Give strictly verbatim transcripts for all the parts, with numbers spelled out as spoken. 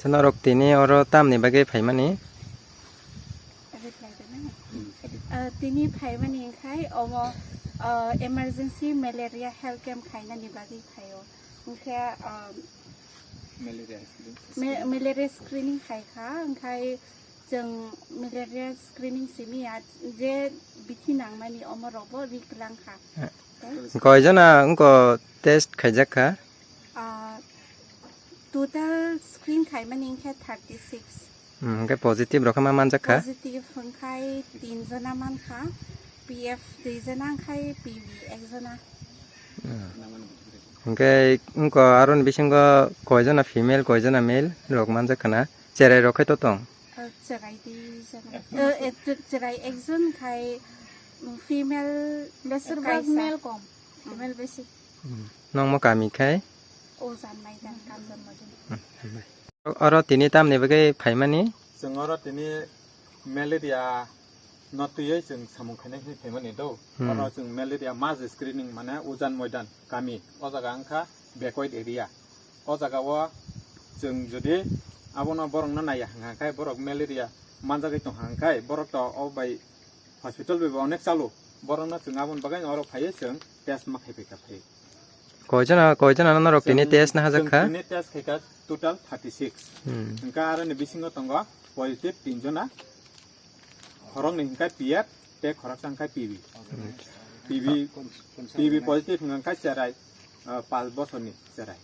Norok tini oro tamni bagwi phaimani? Reply rwmani. Ah, tini phaimani wngkhai omo, ah, emergency malaria health camp khainani bagwi phaio. Wngkhe, ah, Malaria screening. Ma-, malaria screening khaikha, wngkhai chwng malaria screening simi ya je bithi nangmani omo rokbo ri kwlangkha. Eh. Tei Koijona wngko test khaijak kha? Ah, total screen khaimani wngkhe thirty six. Hmm, hwnkhe positive rok ma manjak kha? Positive wngkhai tin jona mankha, P F dui jona wngkhai P B ek jona. Hmm. Hwnkhe wngko aroni bisingo koijona female, koijona male rok manjak khana? Cherai rok khai to tong? Ah, cherai dui jona. Eh, eh, cherai ekjon khai, mm, female Besir bak kaisa. Male kom, female besi. Hmm. Nongmo kami khai? Ujan Maidan kami. Hmm, hambai. Oro tini tamni bagwi phaimani? Chwng oro tini malaria no twiwi chwng samung khainai hinwi phaimani do. Hmm. Oro chwng malaria mass screening mane Ujan Maidan kami. O jaga wngkha backward area. O jaga o chwng jodi abono borokno naiya hwnkha khe borok malaria manjagwi tongkha hwnkhe borok to o bai hospital bai bo onek chalo. Borokno chwng aboni bagwi oro phaiwi chwng test ma khai phaikha phaiwi. Koijona, koijona norok tini Chwng, test na hajak chwng kha? Tini test khaikha total thirty six. Hmm. Hwnkhe aroni bisingo tongo positive tin jona. Khoroknwi hwnkhe P F tei khoroksa hwnkhe P B. Hmm. P B, P B positive hwnkhe cherai, ah, panch bosorni cherai.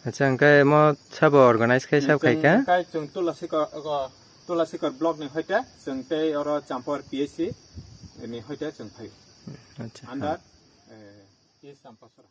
Acha, hwnkhe mo sabo organize khai sab Chwng khaikha? Hwnkhe chwng Tulasikor, ogo, Tulasikor block ni hoite chwng tei oro Champor P H C ni hoite chwng phaio. Acha. Under, eh, East Champasora.